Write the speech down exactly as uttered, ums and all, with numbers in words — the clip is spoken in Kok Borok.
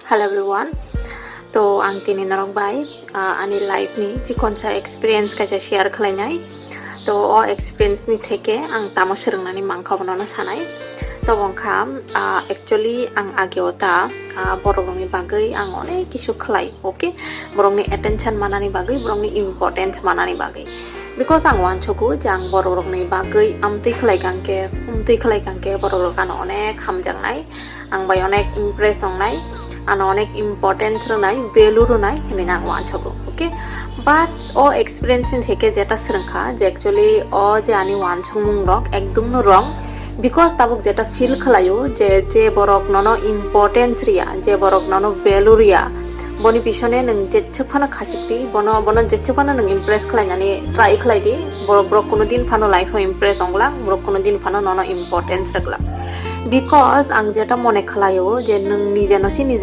Hello everyone. To ang tini norok bai, ah, ani life ni chikonsa experience kaisa share khlainai. To o experience ni theke ang tamo swrwngnani mankha bono no sanai. To wngkha, ah, actually ang age o ta, ah, borok rokni bagwi ang onek kisu khlai, okay? Borokni attention manani bagwi, borokni importance manani bagwi. Because ang uansugo je ang borok rokni bagwi amtwi khlai kangkhe, umtwi khlai kangkhe borok rok ano onek hamjaknai. Ang bai onek impress wngnai, ano onek importance rwnai, value rwnai hinwi ang uansugo, okay? But o experience ni theke jeta swrwngkha je actually o je ani uansukmung rok ekdom no wrong, because tabuk jeta feel khlaio je, je borok nono importance riya, je borok nono value riya, boni pisone nwng jechuk phano khasik di, bono, bono jechuk phano nwng impress khlainani try khlai di, borok, borok kuno din phano life o impress ongla, borok kuno din phano nono importance rwgla. Because ang jeta mone khlaio je nwng nije no si nije